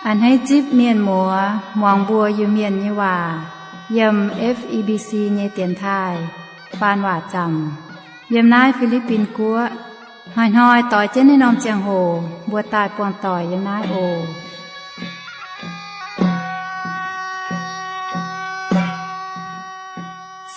A'hneiv zipv mienh muoz muangx mbuo Iu-Mienh nyei waac yiem F E B C nyei dienx taaih faan waac zaamc yiem naaiv Fi^li^bin Guoqv. Hnoi-hnoi doix jienv naaiv norm ziangh hoc mbuo daaih buangh doic yiem naaiv oc.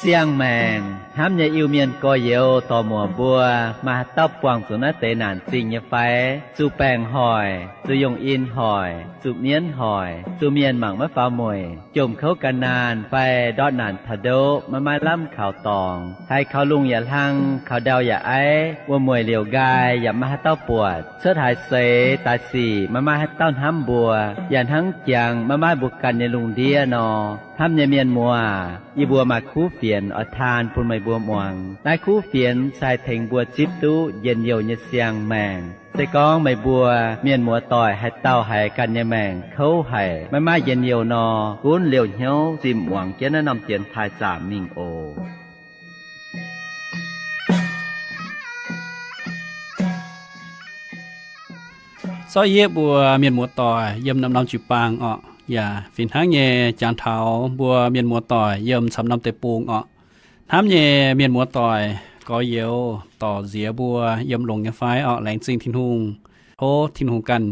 Siang-maengc hnamv nyei Iu-Mienh gorx-youz dorc-muoc mbuo, maaih haaix dauh buangh zuqc naaiv deix naanc zingh nyei fai? Zuqc baengc hoic, zuqc yongh in hoic, zuqc mienv hoic, zuqc mienh mangc maiv faaux mueic, jomc kouv gan naanh fai ndortv naanc taux ndoqv maiv maaih lamh kaux dorngx, haiz kaux lungh yaac hlang, kaux ndau yaac aiv, wuom-mueic liouc nqaai yaac maiv maaih haaix dauh buatc, cuotv haaix seix daaih sic maiv maaih haaix dauh hnamv mbuo, yaac hnangv jangx maiv maaih mbuo ganh nyei lungh ndiev nor. Hnamv nyei mienh muoz, yie mbuo maaih kuv fienx oix taan bun meih mbuo muangx. Naaiv kuv fienx se haih tengx mbuo zipv duqv njien-youh nyei siang-maengc. Se gorngv meih mbuo mienh muoz-doic haaix dauh haiz ganh nyei maengc kouv haic, maiv maaih njien-youh nor, gunv liouh hnyouv zimh muangx jienv naaiv norm dienx taaih zaamc mingh oc. Zorqv yieqv mbuo mienh muoz-doic yiem norm-norm jiu-baang orqc, yaac fih hnangv nyei jangx taux mbuo mienh muoz-doic yiem camv norm deic-bung orqc. Hnamv nyei mienh muoz-doic gorx-youz dorc-nziex mbuo yiem longx nyei fai orqc? Laengz zingh Tin-Hungh. Tov Tin-Hungh ganh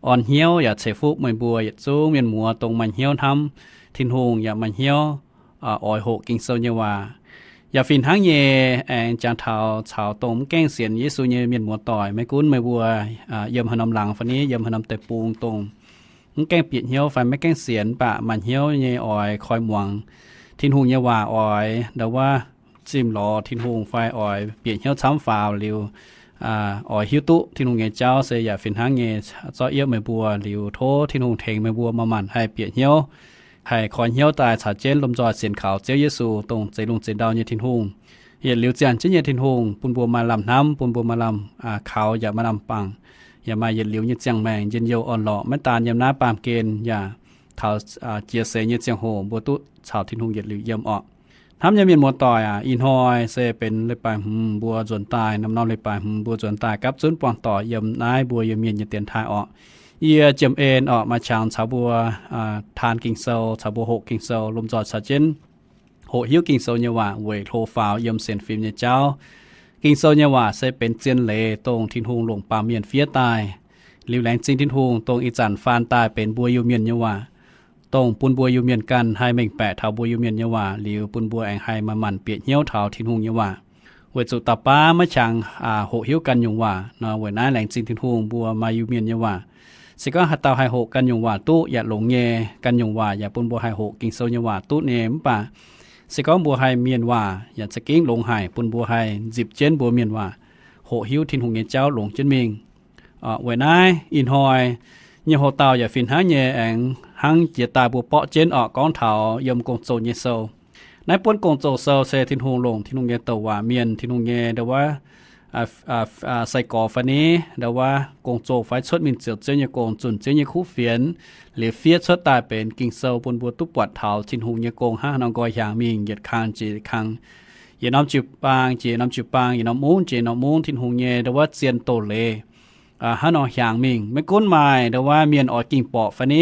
orn hnyouv yaac ceix fuqv meih mbuo yietc zungv mienh muoz dongh maaih hnyouv hnamv Tin-Hungh yaac maaih hnyouv oix hoqc Ging-Sou nyei waac. Yaac fih hnangv nyei aengx jangx taux caux dongh mv gaengh sienx Yesu nyei mienh muoz-doic, maiv gunv meih mbuo yiem haaix norm laangz fai ni yiem haaix norm deic-bung dongh mv gaengh bieqc hnyouv fai maiv gaengh sienx mv baac maaih hnyouv nyei oix koi muangx Tin-Hungh nyei waac, oix ndau wuov zimh lorz Tin-Hungh fai oix bieqc hnyouv camv faaux liuz, oix hiuv duqv Tin-Hungh nyei jauv se yaac fih hnangv nyei zorqv yieqv meih mbuo liuz tov Tin-Hungh tengx meih mbuo maaih maanc haih bieqc hnyouv, haih koi hnyouv daaih caux jienv lomh nzoih sienx kaux Ziouv Yesu dongh zeix lungh zeix ndau nyei Tin-Hungh, yietc liuz ziangh jienv nyei Tin-Hungh, bun mbuo maaih lamh hnamv, bun mbuo maaih lamh kaux yaac maaih lamh bangc, yaac maaih yietc liuz nyei ziangh maengc njien-youh orn-lorqc, maiv daan yiem naaiv baamh gen yaac taux jiex seix nyei ziangh hoc mbuo duqv caux Tin-Hungh yietc liuz yiem orqc. Hnamv nyei mienh muoz-doic aac, ih hnoi se benx leiz-baaix hmz mbuo nzuonx daaih, norm-norm leiz-baaix hmz mbuo nzuonx daaih gapv zunv buangh doic yiem naaiv mbuo Iu-Mienh nyei dienx taaih orqc. Yie Jiem En orqc, maaih qangx caux mbuo taan Ging-Sou, caux mbuo hoqc Ging-Sou, lomh nzoih caux jienv hoqc hiuv Ging-Sou nyei waac weic hlo faaux yiem sienx fim nyei jauv. Ging-Sou nyei waac se benx zien leiz dongh Tin-Hungh longc baamh mienh fiev daaih. Liuz laengz zingh Tin-Hungh dongh ih zanc faan daaih benx mbuo Iu-Mienh nyei waac, dongh bun mbuo Iu-Mienh ganh haih mengh baeqc taux mbuo Iu-Mienh nyei waac liuz, bun mbuo aengx haih maaih maanc bieqc hnyouv taux Tin-Hungh nyei waac. Weic zuqc dauh baav maiv qangx hoqc hiuv ganh nyungc waac nor, weic naaiv laengz zingh Tin-Hungh mbuo maaih Iu-Mienh nyei waac. Se gorngv haaix dauh haih hoqc ganh nyungc waac duqv yaac longx nyei, ganh nyungc waac yaac bun mbuo haih hoqc Ging-Sou nyei waac duqv nyei. Mv baac se gorngv mbuo haih mienh waac yaac za'gengh longx haic, bun mbuo haih nzipc jienv mbuo mienh waac hoqc hiuv Tin-Hungh nyei jauv longx jienv mingh. Weic naaiv ih hnoi nyei hoc-dauh yaac fih hnangv nyei aengx hnangv jiex daaih mbuo borqv jienv orqc, gorngv taux yiem Gong-Zoh nyei sou. Naaiv buonv Gong-Zoh sou se Tin-Hungh longc Tin-Hungh nyei douc waac mienh, Tin-Hungh nyei ndau wuov sai-gorx fai ni ndau wuov gong-zoh fai cuotv mingh ziouc Ziouv nyei gong, zunc Ziouv nyei kuv fienx, liuz fiev cuotv daaih benx Ging-Sou bun mbuo duqv buatc taux Tin-Hungh nyei gong hnangv haaix nor nqoi hiaangx mingh yietc kang jiex yietc kang, yietc norm jiu-baang jiex norm jiu-baang, yietc norm mungv jiex norm mungv, Tin-Hungh nyei ndau wuov zien doz-leiz hnangv nor hiaangx mingh. Maiv gunv maaih ndau wuov mienh oix ging-borqc fai ni,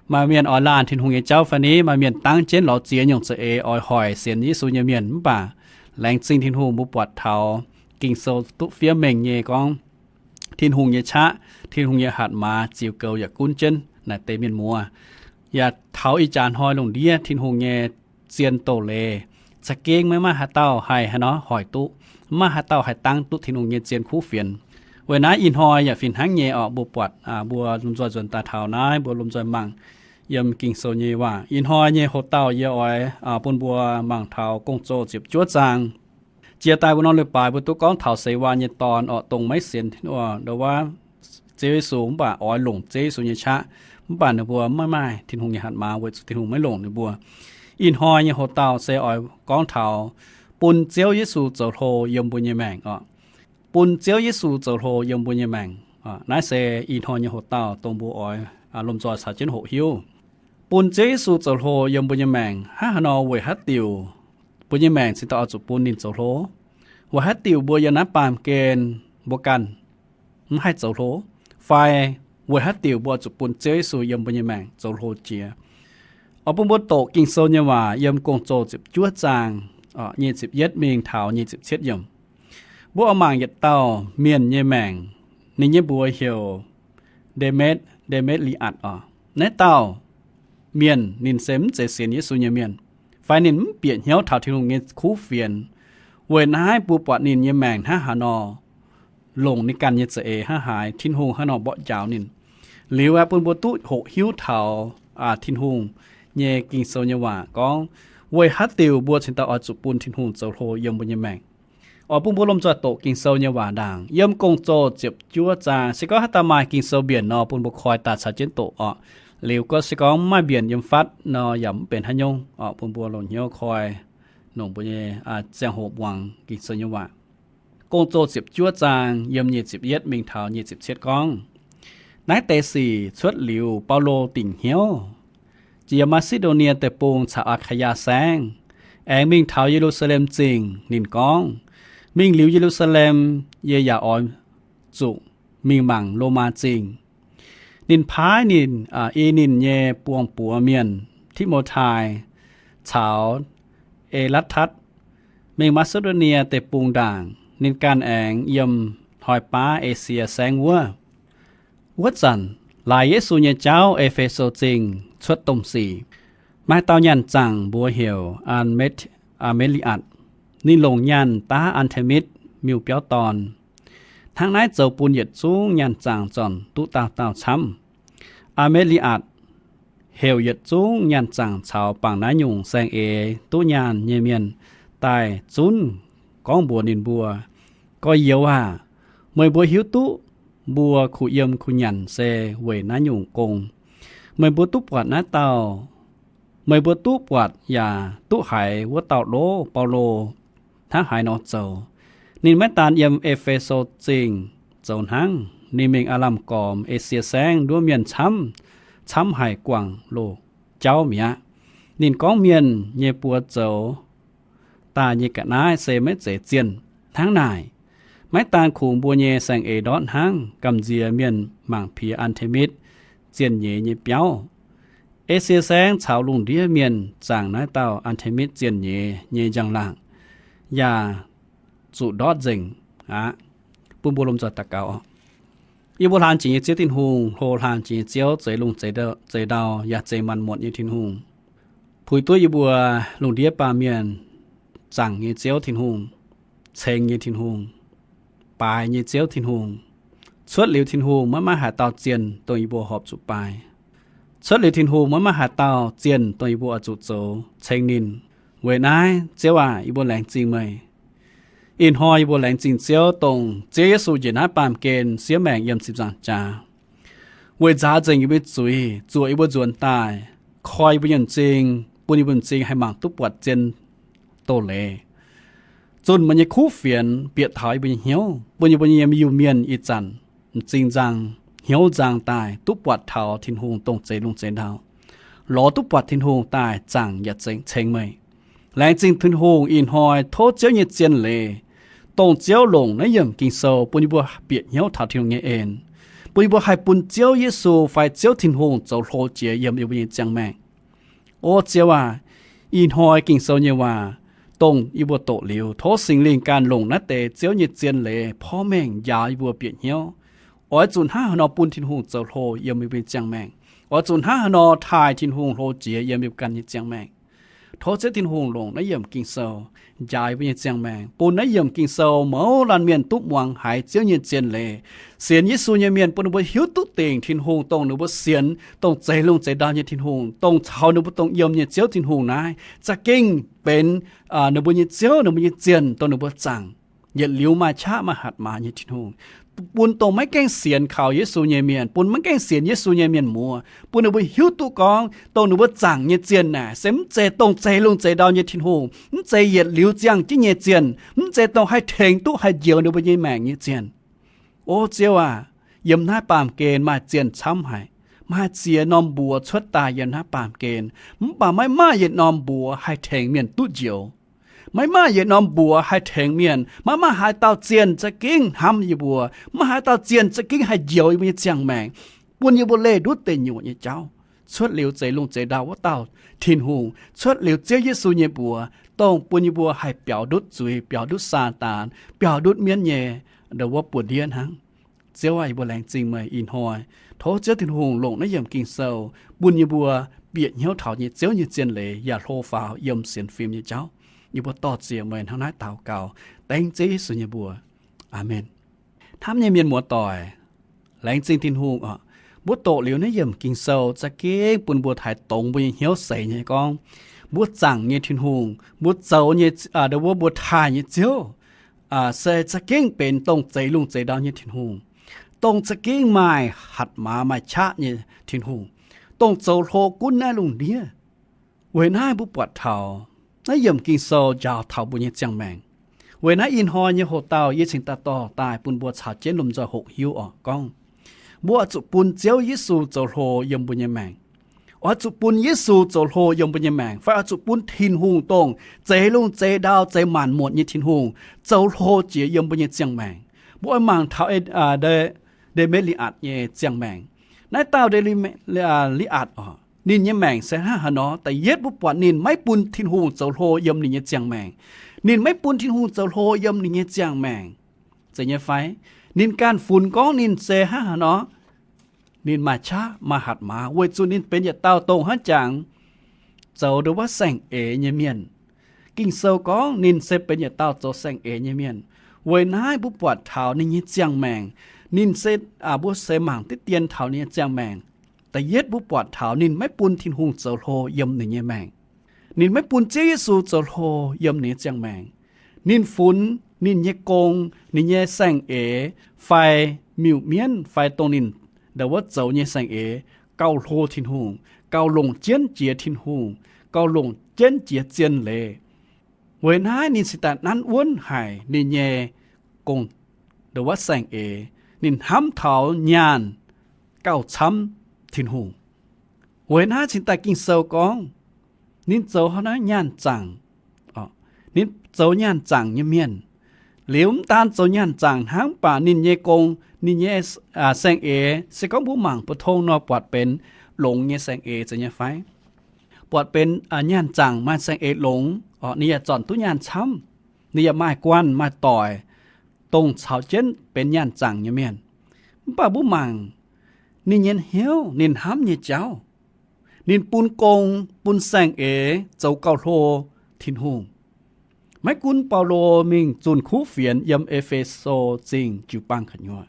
maaih mienh oix laanh Tin-Hungh nyei jauv fai ni, maaih mienh dangv jienv lorz ziex nyungc za'eix oix hoic sienx Yesu nyei mienh, mv baac laengz zingh Tin-Hungh mbuo buatc taux Ging-Sou duqv fiev mengh nyei gorngv Tin-Hungh nyei qaqv, Tin-Hungh nyei hatc maaz ziux goux yaac gunv jienv naaic deix mienh muoz. Yaac taux ih jaax hnoi lungh ndiev Tin-Hungh nyei zien doz-leiz za'gengh maiv maaih haaix dauh haih haaix nor hoic duqv, maiv maaih haaix dauh haih dangv duqv Tin-Hungh nyei zien kuv fienx. Weic naaiv ih hnoi yaac fih hnangv nyei orqc, mbuo buatc mbuo lomh nzoih nzuonx daaih taux naaiv, mbuo lomh nzoih mangc yiem Ging-Sou nyei waac. Ih hnoi nyei hoc-dauh yie oix bun mbuo mangc taux Gong-Zoh ziepc juov zaang. Jiex daaih mbuo norm leiz-baaix mbuo duqv gorngv taux seix waac nyei dorn orqc, dongh maiv sienx ndau wuov Ziouv Yesu mv baac oix longc Ziouv Yesu nyei qaqv, mv baac ninh mbuo maiv maaih Tin-Hungh nyei hatc maaz weic zuqc Tin-Hungh maiv longc ninh mbuo. Ih hnoi nyei hoc-dauh se oix gorngv taux bun Ziouv Yesu zoux hlo yiem mbuo nyei maengc orqc. Bun Ziouv Yesu zoux hlo yiem mbuo nyei maengc. Naaiv se ih hnoi nyei hoc-dauh dongh mbuo oix lomh nzoih caux jienv hoqc hiuv. Bun Ziouv Yesu zoux hlo yiem mbuo nyei maengc hnangv haaix nor, weic haaix diuc mbuo nyei maengc cingx daaih oix zuqc bun ninh zoux hlo? Weic haaix diuc mbuo yiem naaiv baamh gen mbuo ganh mv haih zoux hlo? Fai weic haaix diuc mbuo oix zuqc bun Ziouv Yesu yiem mbuo nyei maengc zoux hlo jiex. Oix bun mbuo doqc Ging-Sou nyei waac yiem Gong-Zoh ziepc juov zaang nyic ziepc yietv mingh taux nyic ziepc cietv yiemc. Mbuo oix mangc yietc dauh mienh nyei maengc, ninh nyei mbuox heuc Ndemetv, Ndemetv^li^atc oc. Naaiv dauh mienh ninh se mv zeiz sienx Yesu nyei mienh, fai ninh mv bieqc hnyouv taux Tin-Hungh nyei kuv fienx. Weic naaiv mbuo buatc ninh nyei maengc hnangv haaix nor, longc ninh ganh nyei za'eix hnangv haaix, Tin-Hungh hnangv nor mborqv njaaux ninh. Liuz aeqv, bun mbuo duqv hoqc hiuv taux Tin-Hungh nyei Ging-Sou nyei waac gorngv weic haaix diuc mbuo cingx daaih oix zuqc bun Tin-Hungh zoux hlo yiem mbuo nyei maengc. Oix bun mbuo lomh nzoih doqc Ging-Sou nyei waac ndaangc yiem Gong-Zoh ziepc juov zaang. Se gorngv haaix dauh maaih Ging-Sou mbienc nor, bun mbuo koi daaih caux jienv doqc oc. Liuz gorngv se gorngv mv maaih mbienc yiem fatv nor, yaac mv benx haaix nyungc oc. Bun mbuo longc hnyouv koi, longc mbuo nyei ziangh hoc muangx Ging-Sou nyei waac. Gong-Zoh ziepc juov zaang yiem nyic ziepc yietv mingh taux nyic ziepc cietv gorngv, naaiv deix sic cuotv liuz, Baulo dingc hnyouv, jiex Maa^si^ndo^nie Deic-Bung caux Aa^kaa^yaa Saengv, aengx mingh taux Ye^lu^saa^lem Zingh. Ninh gorngv, mingh liuz Ye^lu^saa^lem, yie yaac oix zuqc mingh mangc Lomaa Zingh. Ninh paaiv ninh, i ninh nyei buangh buoz mienh, Ti^mo^tai, caux E^latv^tatv, mingh Maa^si^ndo^nie Deic-Bung ndaangc. Ninh ganh aengx yiem hnoi baav Esie Saengv wuov. Wuov zanc, laaix Yesu nyei jauv, E^fe^so Zingh cuotv domh sic, maaih dauh nyaanh zaangc mbuox heuc Aa^me^li^atc. Ninh longc nyaanh daav Aa^te^mitv miuc-biauv dorn. Hnangv naaiv zoux bun yietc zungv nyaanh zaangc zornc duqv dauh dauh camv. Aa^me^li^atc heuc yietc zungv nyaanh zaangc caux bangc naaiv nyungc saeng-eix duqv nyaanh nyei mienh daaih zunv gorngv mbuox ninh mbuo, Gorx-youz aah! Meih mbuo hiuv duqv mbuo kuh yiem kuh nyanc se weic naaiv nyungc gong. Meih mbuo duqv buatc naaiv dauh, meih mbuo duqv buatc yaac duqv haiz wuov dauh lov, Baulo, hnangv haaix nor zoux. Ninh maiv daan yiem E^fe^so Zingh zoux hnangv. Ninh mingh aav lamh gormx Esie Saengv nduov mienh camv, camv haic guangc loz-jauv mi'aqv. Ninh gorngv mienh nyei buoz zoux daaih nyei ga'naaiv se maiv zeiz zienh. Hnangv naaic, maiv daan kungx mbuo nyei saeng-eix ndortv hnangv, gamh nziex mienh mangc piex Aa^te^mitv zienh nyeiz nyei biauv. Esie Saengv caux lungh ndiev mienh zaangc naaiv dauh Aa^te^mitv zienh nyeiz nyei njang-laangc, yaac zuqc ndortv nzengc aqv. Bun mbuo lomh nzoih daux gaux oc. Yie mbuo hlang jiex nyei Ziouv Tin-Hungh, hlo hlang jiex nyei Ziouv, zeix lungh zeix ndau yaac zeix maanc muotc nyei Tin-Hungh, puix duqv yie mbuo lungh ndiev baamh mienh zaangc nyei Ziouv Tin-Hungh, ceng nyei Tin-Hungh, baaix nyei Ziouv Tin-Hungh. Cuotv liuz Tin-Hungh maiv maaih haaix dauh zienh dongh yie mbuo horpc zuqc baaix. Cuotv liuz Tin-Hungh maiv maaih haaix dauh zienh dongh yie mbuo oix zuqc zoux ceng ninh. Weic naaiv, Ziouv aac, yie mbuo laengz zingh meih. Ih hnoi yie mbuo laengz zingh Ziouv, dongh Ziouv Yesu njiec naaiv baamh gen siev maengc yiem ziepc nzaangc jaax, weic nzaaux nzengc yie mbuo nyei zuiz, zuoqc yie mbuo nzuonx daaih, koi yie mbuo nyei m'zing, bun yie mbuo m'zing haih mangc duqv buatc zien doz-leiz. Zunh meih nyei kuv fienx bieqc taux yie mbuo nyei hnyouv, bun yie mbuo nyei yiem Iu-Mienh ih zanc m'zing nzang, hnyouv nzang daaih duqv buatc taux Tin-Hungh dongh zeix lungh zeix ndau, lorz duqv buatc Tin-Hungh daaih zaangc yaac ceng meih. Laengz zingh Tin-Hungh ih hnoi tov Ziouv nyei zien leiz, dongh Ziouv longc naaiv yiemc Ging-Sou bun yie mbuo bieqc hnyouv taux Tin-Hungh nyei en, bun yie mbuo haih bun Ziouv Yesu fai Ziouv Tin-Hungh zoux hlo jiex yiem yie mbuo nyei ziangh maengc. O Ziouv aac, ih hnoi Ging-Sou nyei waac dongh yie mbuo doqc liuz, tov Singx Lingh ganh longc naaiv deix Ziouv nyei zien leiz porv mengh njaaux yie mbuo bieqc hnyouv, oix zuqc hnangv haaix nor bun Tin-Hungh zoux hlo yiem yie mbuo nyei ziangh maengc, oix zuqc hnangv haaix nor taaih Tin-Hungh hlo jiex yiem yie mbuo ganh nyei ziangh maengc. Tov Ziouv Tin-Hungh longc naaiv yiemc Ging-Sou njaaux yie mbuo nyei ziangh maengc, bun naaiv yiemc Ging-Sou mouz laanh mienh duqv muangx haiz Ziouv nyei zien leiz. Sienx Yesu nyei mienh bun ninh mbuo hiuv duqv dingc Tin-Hungh dongh ninh mbuo sienx, dongh zeix lungh zeix ndau nyei Tin-Hungh, dongh caux ninh mbuo dongh yiem nyei Ziouv Tin-Hungh naaiv za'gengh benx ninh mbuo nyei Ziouv, ninh mbuo nyei zienh, dongh ninh mbuo zaangc yietc liuz maaih qaqv maaih hatc maaz nyei Tin-Hungh. Bun dongh maiv gaengh sienx kaux Yesu nyei mienh, bun maiv gaengh sienx Yesu nyei mienh muoz, bun ninh mbuo hiuv duqv gorngv dongh ninh mbuo zaangc nyei zienh naaic se mv zeiz dongh zeix lungh zeix ndau nyei Tin-Hungh, mv zeiz yietc liuz ziangh jienv nyei zienh, mv zeiz dongh haih tengx duqv haih njoux ninh mbuo nyei maengc nyei zienh. O Ziouv aac, yiem naaiv baamh gen maaih zienh camv haic. Maaih ziex norm mbuox cuotv daaih yiem naaiv baamh gen, mv baac maiv maaih yietc norm mbuox haih tengx mienh duqv njoux. Maiv maaih yietc norm mbuox haih tengx mienh. Maiv maaih haaix dauh zienh za'gengh hnamv yie mbuo. Maiv maaih haaix dauh zienh za'gengh haih njoux yie mbuo nyei ziangh maengc. bun yie mbuo leih ndutv deic nyuoqc nyei jauv, cuotv liuz zeix lungh zeix ndau wuov dauh Tin-Hungh, cuotv liuz Ziouv Yesu nyei mbuox, dongh bun yie mbuo haih biaux ndutv zuiz, biaux ndutv Saadaan, biaux ndutv mienv nyei ndo wuov buoz-ndiev hnangv. Ziouv aah, yie mbuo laengz zingh meih ih hnoi. Tov Ziouv Tin-Hungh longc naaiv yiemc Ging-Sou bun yie mbuo bieqc hnyouv taux nyei Ziouv nyei zien leiz yaac hlo faaux yiem sienx fim nyei jauv. Yie mbuo dor-ziec meih hnangv naaiv daux gaux dengv Ziouv Yesu nyei mbuox. Aamen. Hnamv nyei mienh muoz-doic, laengz zingh Tin-Hungh oc. Mbuo doqc liuz naaiv yiemc Ging-Sou za'gengh bun mbuo taaix dongz mbuo nyei hnyouv seix nyei gorngv, mbuo zaangc nyei Tin-Hungh, mbuo zoux nyei, ndo wuov mbuo taaih nyei Ziouv, se za'gengh benx dongh zeix lungh zeix ndau nyei Tin-Hungh, dongh za'gengh maaih hatc maaz maaih qaqv nyei Tin-Hungh, dongh zoux hlo gunv naaiv lungh ndiev. Weic naaiv mbuo buatc taux naaiv yiemc Ging-Sou njaaux taux mbuo nyei ziangh maengc. Weic naaiv ih hnoi nyei hoc-dauh yie cingx daaih dorh daaih bun mbuo caux jienv lomh nzoih hoqc hiuv oc gorngv, mbuo oix zuqc bun Ziouv Yesu zoux hlo yiem mbuo nyei maengc. Oix zuqc bun Yesu zoux hlo yiem mbuo nyei maengc, fai oix zuqc bun Tin-Hungh dongh zeix lungh zeix ndau, zeix maanc muotc nyei Tin-Hungh zoux hlo jiex yiem mbuo nyei ziangh maengc. Mbuo oix mangc taux Nde^mbe^li^atc nyei ziangh maengc. Naaiv dauh Nde^li^atc oc, ninh nyei maengc se hnangv haaix nor? Da'yietv mbuo buatc ninh maiv bun Tin-Hungh zoux hlo yiem ninh nyei ziangh maengc. Ninh maiv bun Tin-Hungh zoux hlo yiem ninh nyei ziangh maengc. Zeiz nyei fai? Ninh ganh funx gorngv ninh se hnangv haaix nor? Ninh maaih qaqv maaih hatc maaz weic zuqc ninh benx yietc dauh dongh hnangv jangx zoux ndo wuov saeng-eix nyei mienh. Ging-Sou gorngv ninh se benx yietc dauh zoux saeng-eix nyei mienh. Weic naaiv mbuo buatc taux ninh nyei ziangh maengc, ninh se, mbuo se mangc diqv dien taux ninh nyei ziangh maengc. Da'yietv mbuo buatc taux ninh maiv bun Tin-Hungh zoux hlo yiem ninh nyei maengc. Ninh maiv bun Ziouv Yesu zoux hlo yiem ninh nyei ziangh maengc. Ninh funx ninh nyei gong, ninh nyei saeng-eix, fai miuc-mienv, fai dongh ninh ndo wuov zoux nyei saeng-eix gauh hlo Tin-Hungh, gauh longc jienv jiex Tin-Hungh, gauh longc jienv jiex zien leiz. Weic naaiv ninh cingx daaih nanv wuonv haic ninh nyei gong, ndo wuov saeng-eix. Ninh hnamv taux nyaanh gauh camv Tin-Hungh. Weic naaiv cingx daaih Ging-Sou gorngv, ninh zoux hnangv naaiv nyaanh zaangc. Ninh zoux nyaanh zaangc nyei mienh. Liuz mv daan zoux nyaanh zaangc hnangv, mv baac ninh nyei gong, ninh nyei saeng-eix, se gorngv mbuo mangc bu tong nor, buatc benx longx nyei saeng-eix, zeiz nyei fai? Buatc benx nyaanh zaangc maaih saeng-eix longx, ninh yaac zornc duqv nyaanh camv, ninh yaac maaih guanh maaih doic, dongh caux jienv benx nyaanh zaangc nyei mienh. Mv baac mbuo mangc ninh nyei hnyouv, ninh hnamv nyei jauv, ninh bun gong, bun saeng-eix zoux gauh hlo Tin-Hungh. Maiv gunv Baulo mingh zunh kuv fienx yiem E^fe^so Zingh jiu-baang gu'nyuoz,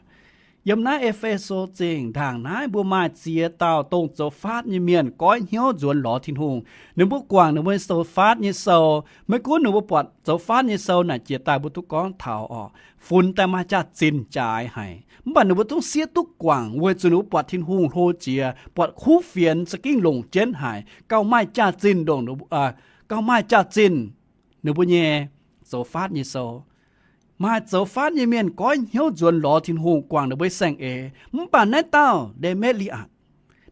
yiem naaiv E^fe^so Zingh ndaangc naaiv mbuo maaih ziex dauh dongh zoux faatv nyei mienh goiv hnyouv nzuonx lorz Tin-Hungh. Ninh mbuo guangc ninh mbuo zoux faatv nyei sou. Maiv gunv ninh mbuo buatc zoux faatv nyei sou naaic jiex daaih mbuo duqv gorngv taux oc, funx daaih maaih jaax-zinh jaaix haic, mv baac ninh mbuo zungv siev duqv guangc weic zuqc ninh mbuo buatc Tin-Hungh hlo jiex, buatc kuv fienx za'gengh longc jienv haic, gauh maaih jaax-zinh ndongc, gauh maaih jaax-zinh. Ninh mbuo nyei zoux faatv nyei sou, maaih zoux faatv nyei mienh goiv hnyouv nzuonx lorz Tin-Hungh guangc ninh mbuo nyei saeng-eix. Mv baac naaiv dauh Nde^me^li^atc,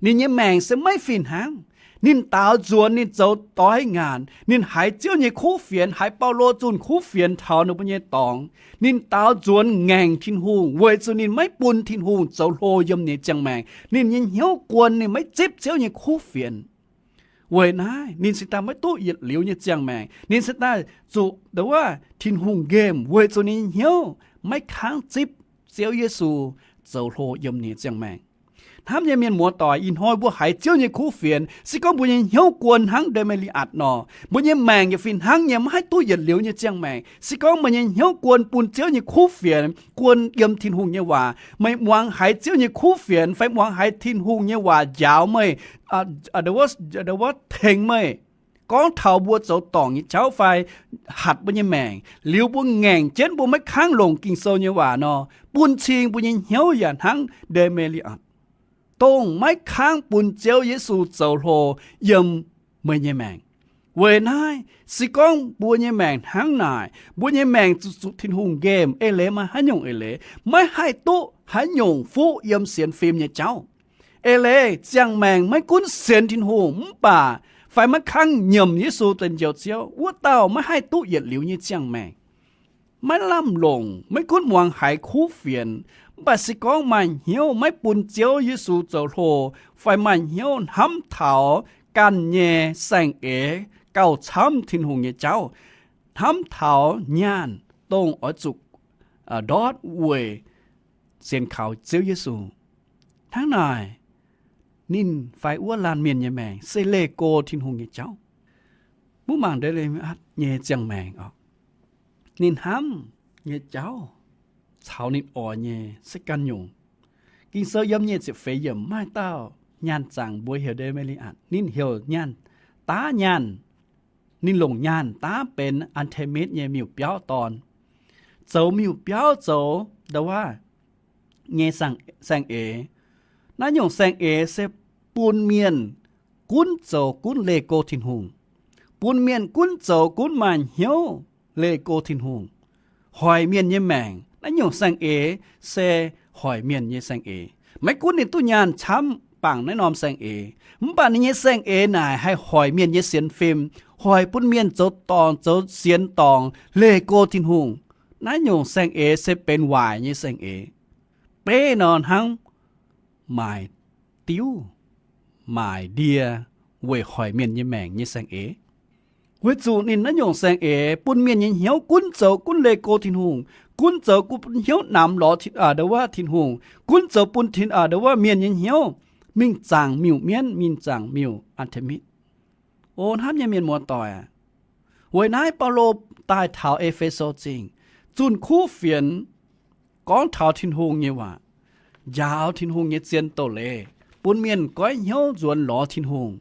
ninh nyei maengc se maiv fih hnangv. Ninh daaux nzuonx, ninh zoux doix ngaanc, ninh haiz Ziouv nyei kuv fienx, haiz Baulo zunh kuv fienx taux ninh mbuo nyei dorngx. Ninh daaux nzuonx ngaengc Tin-Hungh weic zuqc ninh maiv bun Tin-Hungh zoux hlo yiem ninh nyei ziangh maengc. Ninh nyei hnyouv guon, ninh maiv zipv Ziouv nyei kuv fienx. Weic naaiv ninh cingx daaih maiv duqv yietc liuz nyei ziangh maengc. Ninh cingx daaih zuqc ndo wuov Tin-Hungh nqemh weic zuqc ninh nyei hnyouv maiv kangv zipv Ziouv Yesu zoux hlo yiem ninh nyei ziangh maengc. Hnamv nyei mienh muoz-doic, ih hnoi mbuo haiz Ziouv nyei kuv fienx, se gorngv mbuo nyei hnyouv guon hnangv Nde^me^li^atc nor, mbuo nyei maengc yaac fih hnangv nyei maiv haih duqv yietc liuz nyei ziangh maengc. Se gorngv meih nyei hnyouv guon bun Ziouv nyei kuv fienx, guon yiem Tin-Hungh nyei waac, meih muangx haiz Ziouv nyei kuv fienx fai muangx haiz Tin-Hungh nyei waac njaaux meih, ndo wuov tengx meih, gorngv taux mbuo zoux dorngc nyei jauv fai hatc mbuo nyei maengc, liuz mbuo ngaengc jienv mbuo maiv kangv longc Ging-Sou nyei waac nor, bun cing mbuo nyei hnyouv yaac hnangv Nde^me^li^atc, dongh maiv kangv bun Ziouv Yesu zoux hlo yiem meih nyei maengc. Weic naaiv, se gorngv mbuo nyei maengc hnangv naaic, mbuo nyei maengc zuqc, zuqc Tin-Hungh nqemh. Eix leiz maaih haaix nyungc eix leiz? Maiv haih duqv haaix nyungc fuqv yiem sienx fim nyei jauv. Eix leiz ziangh maengc maiv gunv sienx Tin-Hungh mv baac fai maiv kangv nyiemc Yesu daaih njoux Ziouv, wuov dauh maiv haih duqv yietc liuz nyei ziangh maengc. Maiv lamh longc, maiv gunv muangx haiz kuv fienx, Mv baac se gorngv maaih hnyouv maiv bun Ziouv Yesu zoux hlo, fai maaih hnyouv hnamv taux ganh nyei saeng-eix gauh camv Tin-Hungh nyei jauv, hnamv taux nyaanh dongh oix zuqc ndortv weic sienx kaux Ziouv Yesu, hnangv naaic ninh fai wuov laanh mienh nyei maengc se leih go Tin-Hungh nyei jauv. Mbuo mangc ndeic le atv nyei ziangh maengc oc, ninh hnamv nyei jauv caux ninh oix nyei se ganh nyungc. Ging-Sou yiem nyic ziepc feix yiemc maaih dauh nyaanh zaangc mbuo heuc ndeic Mei^li^atc. Ninh heuc nyaanh, daav nyaanh, ninh longc nyaanh daav benx Aa^te^mitv nyei miuc-biauv dorn, zoux miuc-biauv zoux ndau wuov nyei saeng-eix. Naaiv nyungc saeng-eix se bun mienh gunv zoux gunv leih go Tin-Hungh, bun mienh gunv zoux gunv maaih hnyouv leih go Tin-Hungh, hoic mienh nyei maengc. Naaiv nyungc saeng-eix se hoic mienh nyei saeng-eix. Maiv gunv ninh duqv nyaanh camv bangc naaiv norm saeng-eix, mv baac ninh nyei saeng-eix naaic haih hoic mienh nyei sienx fim, hoic bun mienh zoux dorngc zoux sienx dorngc leih go Tin-Hungh. Naaiv nyungc saeng-eix se benx waaic nyei saeng-eix. Beiv nor hnangv maaic diuv, maaic ndie weic hoic mienh nyei maengc nyei saeng-eix. Weic zuqc ninh naaiv nyungc saeng-eix bun mienh nyei hnyouv gunv zoux gunv leih go Tin-Hungh, gunv zoux gunv hnyouv namx lorz ndau wuov Tin-Hungh, gunv zoux bun ndau wuov mienh nyei hnyouv mingh zaangc miuc-mienv, mingh zaangc miuc Aa^te^mitv. O hnamv nyei mienh muoz-doic aac, weic naaiv Baulo daaih taux E^fe^so Zingh, zunh kuv fienx gorngv taux Tin-Hungh nyei waac, njaaux Tin-Hungh nyei zien doz-leiz, bun mienh goiv hnyouv nzuonx lorz Tin-Hungh.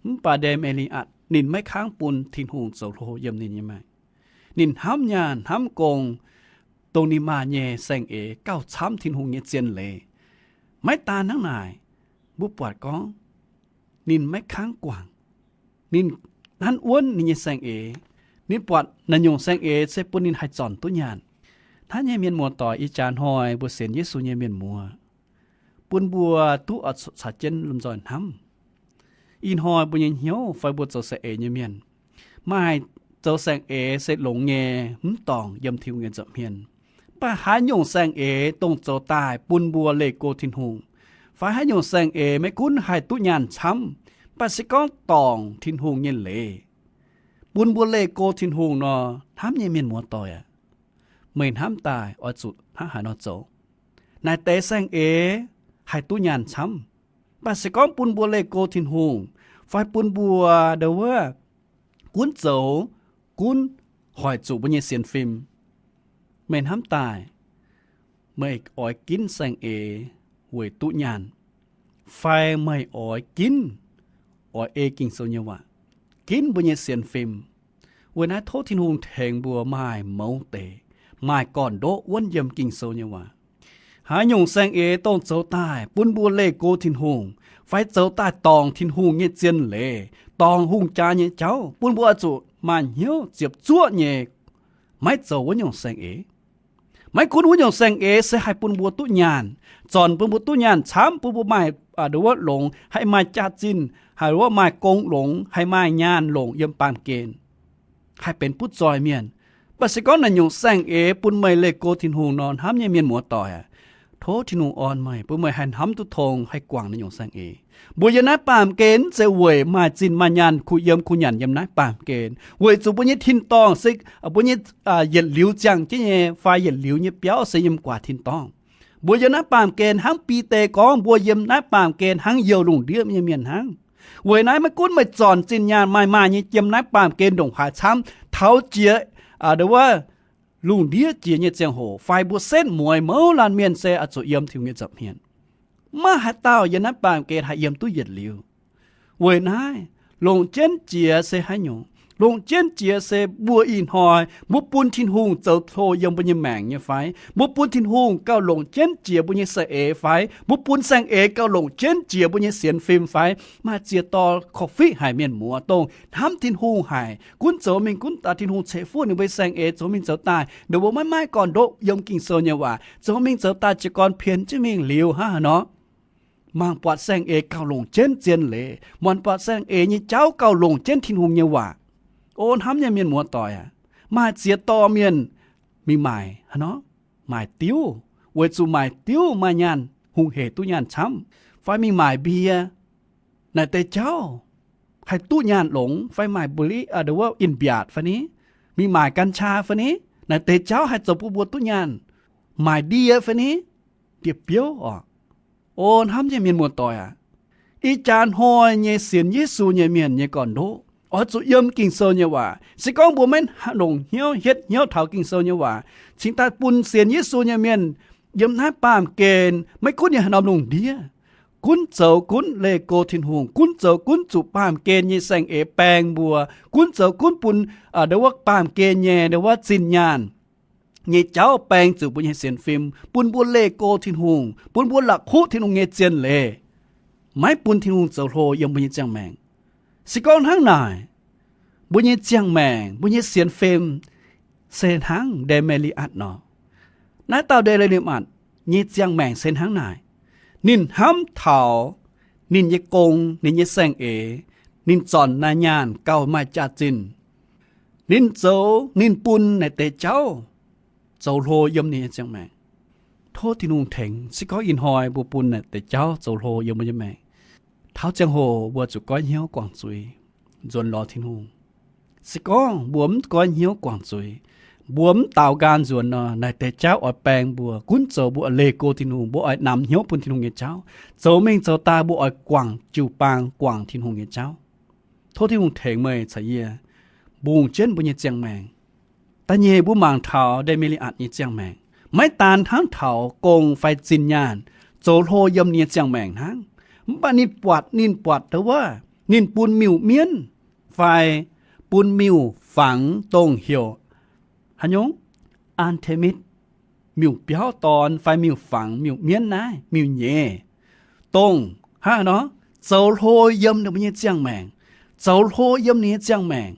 Mv baac ndeic Mei^li^atc ninh maiv kangv bun Tin-Hungh zoux hlo yiem ninh nyei maengc. Ninh hnamv nyaanh hnamv gong, dongh ninh maaih nyei saeng-eix gauh camv Tin-Hungh nyei zien leiz. Maiv daan hnangv naaic, mbuo buatc gorngv ninh maiv kangv guangc. Ninh nanv wuonv ninh nyei saeng-eix. Ninh buatc naaiv nyungc saeng-eix se bun ninh haih zornc duqv nyaanh. Hnamv nyei mienh muoz-doic, ih jaax hnoi mbuo sienx Yesu nyei mienh muoz, bun mbuo duqv caux jienv lomh nzoih hnamv. Ih hnoi mbuo nyei hnyouv fai mbuo zoux saeng-eix nyei mienh, maaih zoux saeng-eix se longx nyei, mv dorngc yiem Tin-Hungh nyei nza'hmien. Mv baac haaix nyungc saeng-eix dongh zoux daaih bun mbuo leih go Tin-Hungh, fai haaix nyungc saeng-eix maiv gunv haih duqv nyaanh camv, mv baac se gorngv dorngc Tin-Hungh nyei leiz, bun mbuo leih go Tin-Hungh nor, hnamv nyei mienh muoz-doic aac, meih hnamv daaih oix zuqc hnangv haaix nor zoux? Naaic deix saeng-eix haih duqv nyaanh camv, mv baac se gorngv bun mbuo leih go Tin-Hungh, fai bun mbuo ndau wuov gunv zoux gunv hoic zuqc mbuo nyei sienx fim, meih hnamv daaih meih oix ginv saeng-eix weic duqv nyaanh, fai meih oix ginv, oix ei Ging-Sou nyei waac, ginv mbuo nyei sienx fim? Weic naaiv tov Tin-Hungh tengx mbuo maaih mouz deix, maaih gorn-ndoqv wuonv yiem Ging-Sou nyei waac. Haaix nyungc saeng-eix dongh zoux daaih bun mbuo leih go Tin-Hungh, fai zoux daaih dorngc Tin-Hungh nyei zien leiz, dorngc hungh jaa nyei jauv, bun mbuo oix zuqc maaih hnyouv ziepc zuoqv nyei maiv zoux wuov nyungc saeng-eix. Maiv gunv wuov nyungc saeng-eix se haih bun mbuo duqv nyaanh, zornc bun mbuo duqv nyaanh camv, bun mbuo maaih ndau wuov longx, haih maaih jaax-zinh, haih wuov maaih gong longx, haih maaih nyaanh longc yiem baamh gen, haih benx butv zoih mienh. Mv baac se gorngv naaiv nyungc saeng-eix bun meih leih go Tin-Hungh nor, hnamv nyei mienh muoz-doic aac, tov Tin-Hungh orn meih, bun meih haih hnamv duqv tong, haih guangc naaiv nyungc saeng-eix. Mbuo yiem naaiv baamh gen mv zeiz weic maaih zinh maaih nyaanh kuh yiem kuh nyanc yiem naaiv baamh gen, weic zuqc mbuo nyei tin-dorngh se, mbuo nyei yietc liuz ziangh jienv nyei fai yietc liuz nyei biauv se yiem guaax tin-dorngh. Mbuo yiem naaiv baamh gen hnangv Bide gorngv, mbuo yiem naaiv baamh gen hnangv youh lungh ndiev nyei mienh hnangv. Weic naaiv maiv gunv meih zornc zinh nyaanh maaih maaih nyei yiem naaiv baamh gen ndongc haaix camv, taux jiex ndau wuov lungh ndiev jiex nyei ziangh hoc fai mbuo setv mueiz mouz laanh mienh se oix zuqc yiem Tin-Hungh nyei nza'hmien. Maiv maaih haaix dauh yiem naaiv baamh gen haih yiem duqv yietc liuz. Weic naaiv, longc jienv jiex se haaix nyungc? Longc jienv jiex se mbuo ih hnoi mbuo bun Tin-Hungh zoux hlo yiem mbuo nyei maengc nyei fai? Mbuo bun Tin-Hungh gauh longc jienv jiex mbuo nyei saeng-eix fai? Mbuo bun saeng-eix gauh longc jienv jiex mbuo nyei sienx fim fai? Maaih ziex dorh korv-fiqv haic mienh muoz dongh hnamv Tin-Hungh haic, gunv zoux mingh gunv daaih Tin-Hungh ceix fuqv ninh mbuo nyei saeng-eix zoux mingh zoux daaih, ninh mbuo maiv maaih gorn-ndoqv yiem Ging-Sou nyei waac, zoux mingh zoux daaih jiez gorn pien jienv mingh liuz hnangv haaix nor. Mangc buatc saeng-eix gauh longc jienv zien leiz, mangc buatc saeng-eix nyei jauv gauh longc jienv Tin-Hungh nyei waac. O hnamv nyei mienh muoz-doic aac, maaih ziex dorh mienh mingh maaic hnangv nor, maaic diuv, weic zuqc maaic diuv maaih nyaanh hungh hec duqv nyaanh camv, fai mingh maaic mbie, naaic deix jauv haih duqv nyaanh longx, fai maaic mba'liqv, aa, ndo wuov in-mbiaatc fai ni, mingh maaic กัญชา fai ni, naaic deix jauv haih zoux bun mbuo duqv nyaanh, maaic ndie fai ni, ndie-biouv oc. O hnamv nyei mienh muoz-doic aac, ih jaax hnoi nyei sienx Yesu nyei mienh nyei gorn-ndoqv oix zuqc yiem Ging-Sou nyei waac. Se gorngv mbuo maiv longc hnyouv hietv hnyouv taux Ging-Sou nyei waac, cingx daaih bun sienx Yesu nyei mienh yiem naaiv baamh gen maiv gunv yiem haaix norm lungh ndiev, gunv zoux gunv leih go Tin-Hungh, gunv zoux gunv zuqc baamh gen nyei saeng-eix baeng mbuo, gunv zoux gunv bun, aa, ndo wuov baamh gen nyei ndo wuov zinh nyaanh nyei jauv baeng zuqc mbuo nyei sienx fim, bun mbuo leih go Tin-Hungh, bun mbuo la'kuqv Tin-Hungh nyei zien leiz, maiv bun Tin-Hungh zoux hlo yiem mbuo nyei ziangh maengc. Se gorngv hnangv naaic, mbuo nyei ziangh maengc, mbuo nyei sienx fim se hnangv Nde^me^li^atc nor. Naaiv dauh Nde^me^li^atc nyei ziangh maengc se hnangv naaic. Ninh hnamv taux ninh nyei gong, ninh nyei saeng-eix, ninh zornc naaiv nyaanh gauh maaih jaax-zinh. Ninh zoux, ninh bun naaic deix jauv zoux hlo yiem ninh nyei ziangh maengc. Tov Tin-Hungh tengx, se gorngv ih hnoi mbuo bun naaic deix jauv zoux hlo yiem mbuo nyei maengc, taux ziangh hoc mbuo zuqc goiv hnyouv guangc zuiz, nzuonx lorz Tin-Hungh. Se gorngv mbuo mv goiv hnyouv guangc zuiz, mbuo mv daaux nqaang nzuonx nor, naaic deix jauv oix baeng mbuo, gunv zoux mbuo oix leih go Tin-Hungh, mbuo oix namx hnyouv bun Tin-Hungh nyei jauv, zoux mingh zoux daaih mbuo oix guangc jiu-baang, guangc Tin-Hungh nyei jauv. Tov Tin-Hungh tengx meih caux yie mbungh jienv mbuo nyei ziangh maengc. Da'nyeic mbuo mangc taux Nde^me^li^atc nyei ziangh maengc, maiv daan hnangv taux gong fai zinh nyaanh zoux hlo yiem ninh nyei ziangh maengc hnangv. Mv baac ninh buatc, ninh buatc ndo wuov, ninh bun miuc-mienv fai bun miuc-fangx dongh heuc haaix nyungc, Aa^te^mitv, miuc-biauv dorn fai miuc-fangx, miuc-mienv naaiv, miuc-nyeiz, dongh hnangv haaix nor zoux hlo yiem ninh mbuo nyei ziangh maengc, zoux hlo yiem ninh nyei ziangh maengc.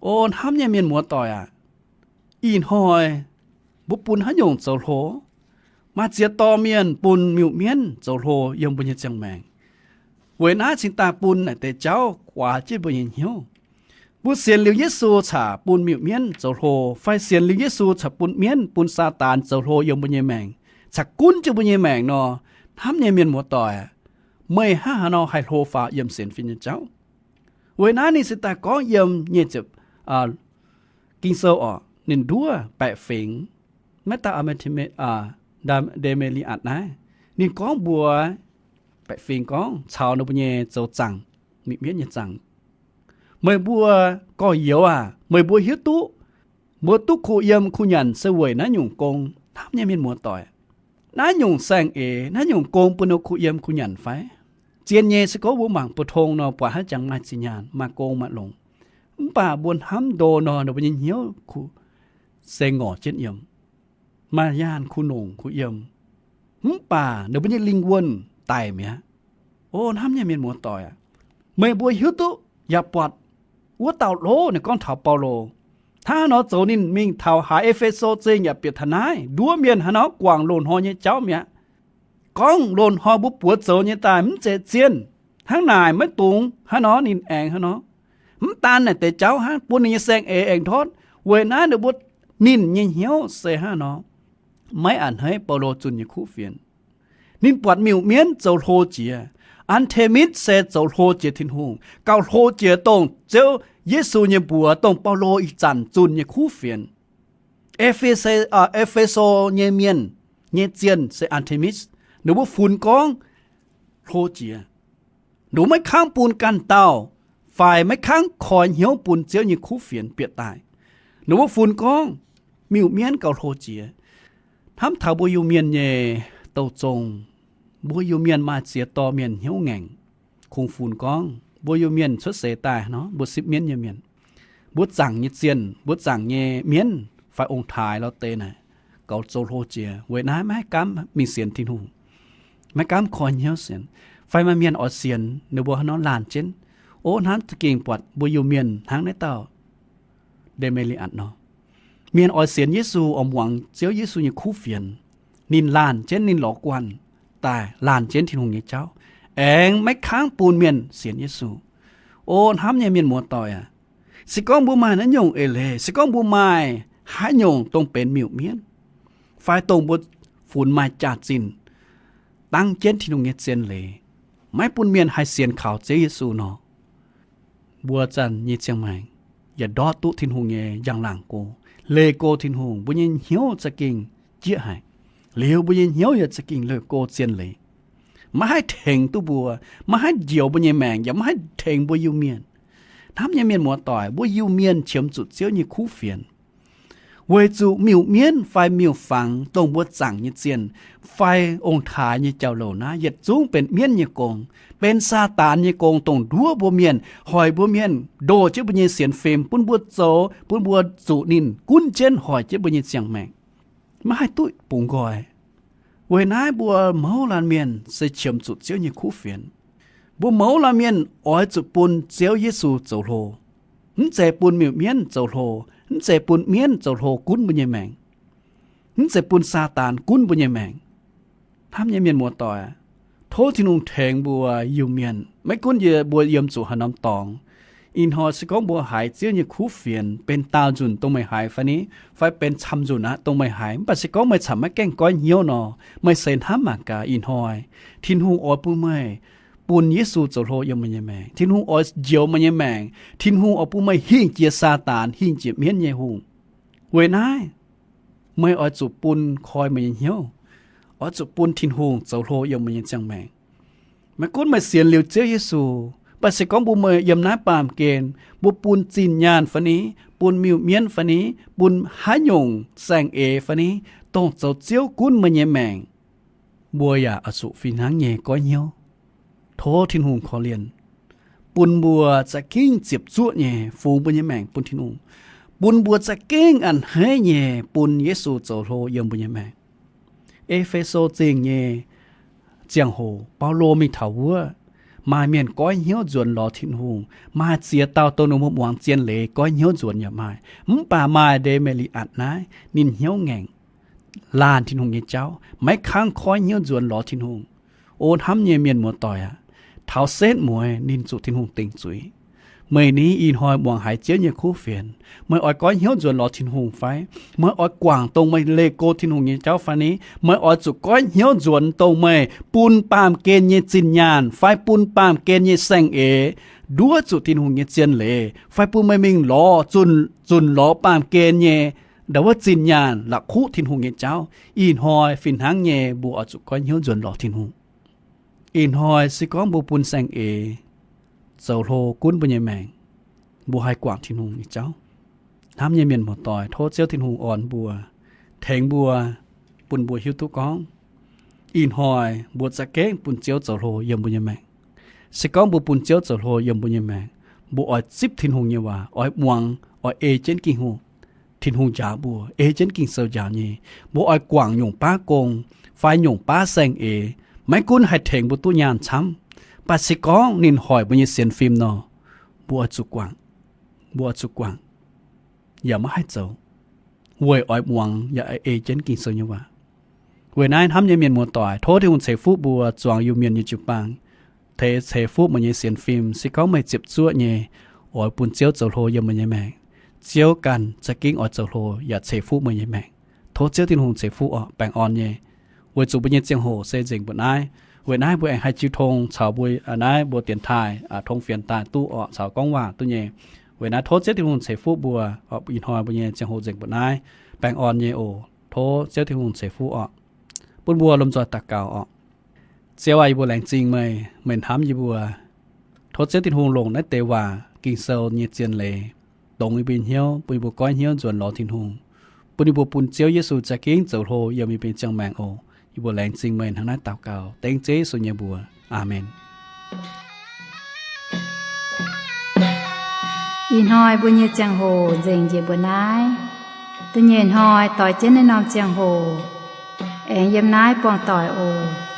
O hnamv nyei mienh muoz-doic aac, ih hnoi mbuo bun haaix nyungc zoux hlo? Maaih ziex dorh mienh bun miuc-mienv zoux hlo yiem mbuo nyei ziangh maengc. Weic naaiv cingx daaih bun naaic deix jauv guaax jienv mbuo nyei hnyouv. Mbuo sienx liuz Yesu caux bun miuc-mienv zoux hlo, fai sienx liuz Yesu caux bun mienv, bun Saadaan zoux hlo yiem mbuo nyei maengc, caux gunv jienv mbuo nyei maengc nor, hnamv nyei mienh muoz-doic, meih hnangv haaix nor haih hlo faaux yiem sienx fim nyei jauv? Weic naaiv ninh se daaih gorngv yiem nyic ziepc, Ging-Sou oc, ninh nduov baeqc fingx, maiv daaih Nde^me^li^atc naaiv, ninh gorngv mbuox baeqc fingx gorngv caux ninh mbuo nyei zoux zaangc, miuc-mienv nyei zaangc, meih mbuo gorx-youz aac, meih mbuo hiuv duqv mbuo duqv kuh yiem kuh nyanc se weic naaiv nyungc gong. Hnamv nyei mienh muoz-doic, naaiv nyungc saeng-eix, naaiv nyungc gong bun ninh kuh yiem kuh nyanc fai? Zien nyei, se gorngv mbuo mangc bu tong nor, buatc haaix jangx maaih zinh nyaanh, maaih gong maaih longx. Mv baac mbuo hnamv ndo nor, ninh mbuo nyei hnyouv kuh se ngorc jienv yiem. Maaih nyaanh kuh longc kuh yiem, mv baac ninh mbuo nyei lingh wuonh daic mi'aqv. O hnamv nyei mienh muoz-doic aac, meih mbuo hiuv duqv yaac buatc wuov dauh lov, ninh gorngv taux Baulo, hnangv haaix nor zoux ninh mingh taux haaix E^fe^so Zingh yaac bieqc taux naaiv, nduov mienh haaix nor guangc loz-hnoi nyei jauv mi'aqv. Gorngv loz-hnoi mbuo buoz zoux nyei daaih mv zeiz zienh, hnangv naaic maiv dungx hnangv nor ninh aengx hnangv nor. Mv daan naaic deix jauv hnangv, bun ninh nyei saeng-eix aengx ndortv. Weic naaiv ninh mbuo, ninh nyei hnyouv se hnangv nor. Maiv a'hneiv Baulo zunh nyei kuv fienx. Ninh buatc miuc-mienv zoux hlo jiex. Aa^te^mitv se zoux hlo jiex Tin-Hungh, gauh hlo jiex dongh Ziouv Yesu nyei mbuox, dongh Baulo ih zanc zunh nyei kuv fienx. E^fe, E^fe^so nyei mienh nyei zienh se Aa^te^mitv. Ninh mbuo funx gorngv hlo jiex. Ninh mbuo maiv kangv bun ganh dauh fai maiv kangv koi hnyouv bun Ziouv nyei kuv fienx bieqc daaih. Ninh mbuo funx gorngv miuc-mienv gauh hlo jiex. Hnamv taux mbuo Iu-Mienh nyei douz zong, mbuo Iu-Mienh maaih ziex dorh mienh hnyouv ngaengc, kungx funx gorngv mbuo Iu-Mienh cuotv seix daaih nor, mbuo sipv mienv nyei mienh, mbuo zaangc nyei zienh, mbuo zaangc nyei mienv fai ong-taaix lorz deix naaic, gauh zoux hlo jiex. Weic naaiv maiv gaamv mingh sienx Tin-Hungh, maiv gaamv koi hnyouv sienx, fai maaih mienh oix sienx, ninh mbuo hnangv nor laanh jienv. O hnamv za'gengh buatc mbuo Iu-Mienh hnangv naaiv dauh Nde^me^li^atc nor. Mienh oix sienx Yesu, oix muangx Ziouv Yesu nyei kuv fienx, ninh laanh jienv, ninh lorz guanh daaih laanh jienv Tin-Hungh nyei jauv, aengx maiv kangv bun mienh sienx Yesu. O hnamv nyei mienh muoz-doic aac, se gorngv mbuo maaih naaiv nyungc eix leiz, se gorngv mbuo maaih haaix nyungc dongh benx miuc-mienv, fai dongh mbuo funx maaih jaax-zinh, dangv jienv Tin-Hungh nyei zien leiz, maiv bun mienh haih sienx kaux Ziouv Yesu nor, mbuo zanc nyei ziangh maengc yaac ndortv duqv Tin-Hungh nyei njang-laangc go, leih go Tin-Hungh, mbuo nyei hnyouv za'gengh jieqv haic. Liuz mbuo nyei hnyouv yaac za'gengh leih go zien leiz. Maiv haih tengx duqv mbuo, maiv haih njoux mbuo nyei maengc, yaac maiv haih tengx mbuo Iu-Mienh. Hnamv nyei mienh muoz-doic, mbuo Iu-Mienh qiemx zuqc Ziouv nyei kuv fienx, weic zuqc miuc-mienv fai miuc-fangx dongh mbuo zaangc nyei zienh fai ong-taaix nyei jauv-louc naaiv yietc zungv benx mienv nyei gong, benx Saadaan nyei gong, dongh nduov mbuo mienh, hoic mbuo mienh, ndoh jienv mbuo nyei sienx fim, bun mbuo zoux, bun mbuo zuqc ninh gunv jienv hoic jienv mbuo nyei ziangh maengc, maiv haih duqv bungx nqoi. Weic naaiv mbuo mouz laanh mienh se qiemx zuqc Ziouv nyei kuv fienx. Mbuo mouz laanh mienh oix zuqc bun Ziouv Yesu zoux hlo. Mv zeiz bun miuc-mienv zoux hlo, mv zeiz bun mienv zoux hlo gunv mbuo nyei maengc, mv zeiz bun Saadaan gunv mbuo nyei maengc. Hnamv nyei mienh muoz-doic, tov Tin-Hungh tengx mbuo Iu-Mienh, maiv gunv yie mbuo yiem zuqc haaix norm dorngx. Ih hnoi se gorngv mbuo haiz Ziouv nyei kuv fienx benx daauh nzunc dongh meih haiz fai ni, fai benx camv nzunc aqv dongh meih haiz, mv baac se gorngv meih camv maiv gaengh goiv hnyouv nor, meih seix hnamv mangc gaax ih hnoi Tin-Hungh oix bun meih bun Yesu zoux hlo yiem meih nyei maengc. Tin-Hungh oix njoux meih nyei maengc. Tin-Hungh oix bun meih hingh jiex Saadaan, hingh jiex mienv nyei hungh. Weic naaiv, meih oix zuqc bun koi meih nyei hnyouv, oix zuqc bun Tin-Hungh zoux hlo yiem meih nyei ziangh maengc. Maiv gunv meih sienx liuz Ziouv Yesu, mv baac se gorngv mbuo meih yiem naaiv baamh gen, mbuo bun zinh nyaanh fai ni, bun miuc-mienv fai ni, bun haaix nyungc saeng-eix fai ni, dongh zoux Ziouv gunv meih nyei maengc, mbuo yaac oix zuqc fih hnangv nyei goiv hnyouv. Tov Tin-Hungh korv-lienh, bun mbuo za'gengh ziepc zuoqv nyei fungx mbuo nyei maengc bun Tin-Hungh, bun mbuo za'gengh a'hneiv nyei bun Yesu zoux hlo yiem mbuo nyei maengc. E^fe^so Zingh nyei ziangh hoc, Baulo mingh taux wuov, maaih mienh goiv hnyouv nzuonx lorz Tin-Hungh, maaih ziex dauh dongh ninh mbuo muangx zien leiz goiv hnyouv nzuonx yaac maaih. Mv baac maaih Nde^me^li^atc naaiv, ninh hnyouv ngaengc, laanh Tin-Hungh nyei jauv, maiv kangv goiv hnyouv nzuonx lorz Tin-Hungh. O hnamv nyei mienh muoz-doic aac, taux setv mueiz ninh zuqc Tin-Hungh dingc zuiz. Meih ni ih hnoi muangx haiz Ziouv nyei kuv fienx, meih oix goiv hnyouv nzuonx lorz Tin-Hungh fai? Meih oix guangc dongh meih leih go Tin-Hungh nyei jauv fai ni? Meih oix zuqc goiv hnyouv nzuonx dongh meih bun baamh gen nyei zinh nyaanh fai bun baamh gen nyei saeng-eix nduov zuqc Tin-Hungh nyei zien leiz, fai bun meih mingh lorz, zunc lorz baamh gen nyei ndau wuov zinh nyaanh la'kuqv Tin-Hungh nyei jauv? Ih hnoi fih hnangv nyei mbuo oix zuqc goiv hnyouv nzuonx lorz Tin-Hungh. Ih hnoi se gorngv mbuo bun saeng-eix zoux hlo gunv mbuo nyei maengc, mbuo haih guangc Tin-Hungh nyei jauv. Hnamv nyei mienh muoz-doic, tov Ziouv Tin-Hungh orn mbuo, tengx mbuo, bun mbuo hiuv duqv gorngv ih hnoi mbuo za'gengh bun Ziouv zoux hlo yiem mbuo nyei maengc. Se gorngv mbuo bun Ziouv zoux hlo yiem mbuo nyei maengc, mbuo oix zipv Tin-Hungh nyei waac, oix muangx, oix ei jienv Ging-Sou. Tin-Hungh njaaux mbuo, ei jienv Ging-Sou njaaux nyei. Mbuo oix guangc nyungc baav gong fai nyungc baav saeng-eix, maiv gunv haih tengx mbuo duqv nyaanh camv, mv baac se gorngv ninh hoic mbuo nyei sienx fim nor, mbuo oix zuqc guangc. Mbuo oix zuqc guangc, yaac maiv haih zoux, weic oix muangx yaac ei jienv Ging-Sou nyei waac. Weic naaiv hnamv nyei mienh muoz-doic, tov Tin-Hungh ceix fuqv mbuo zuangx Iu-Mienh nyei jiu-baang. Tov ceix fuqv meih nyei sienx fim. Se gorngv meih ziepc zuoqv nyei, oix bun Ziouv zoux hlo yiem meih nyei maengc, Ziouv ganh za'gengh oix zoux hlo yaac ceix fuqv meih nyei maengc. Tov Ziouv Tin-Hungh ceix fuqv orqc, baengh orn nyei. Weic zuqc mbuo nyei ziangh hoc se nzengc mbuoqc naaiv. Weic naaiv mbuo aengx haih jiu tong caux mbuo, aa, naaiv mbuo dienx taaih, aa, tong fienx daaih duqv orqc, caux gorngv waac duqv nyei. Weic naaiv tov Ziouv Tin-Hungh ceix fuqv mbuo. Ih hnoi mbuo nyei ziangh hoc nzengc mbuoqc naaiv. Baengh orn nyei oc. Tov Ziouv Tin-Hungh ceix fuqv orqc. Bun mbuo lomh nzoih daux gaux orqc. Ziouv aac, yie mbuo laengz zingh meih, meih hnamv yie mbuo. Tov Ziouv Tin-Hungh longc naaiv deix waac Ging-Sou nyei zien leiz dongz yie mbuo hnyouv, bun yie mbuo goiv hnyouv nzuonx lorz Tin-Hungh, bun yie mbuo bun Ziouv Yesu za'gengh zoux hlo yiem yie mbuo nyei ziangh maengc oc. Yie mbuo laengz zingh meih hnangv naaiv daux gaux dengv Ziouv Yesu nyei mbuox. Aamen. Ih hnoi mbuo nyei ziangh hoc nzengc njiec mbuoqc naaiv. Da'nyeic hnoi doix jienv naaiv norm ziangh hoc aengx yiem naaiv buangh doic oc.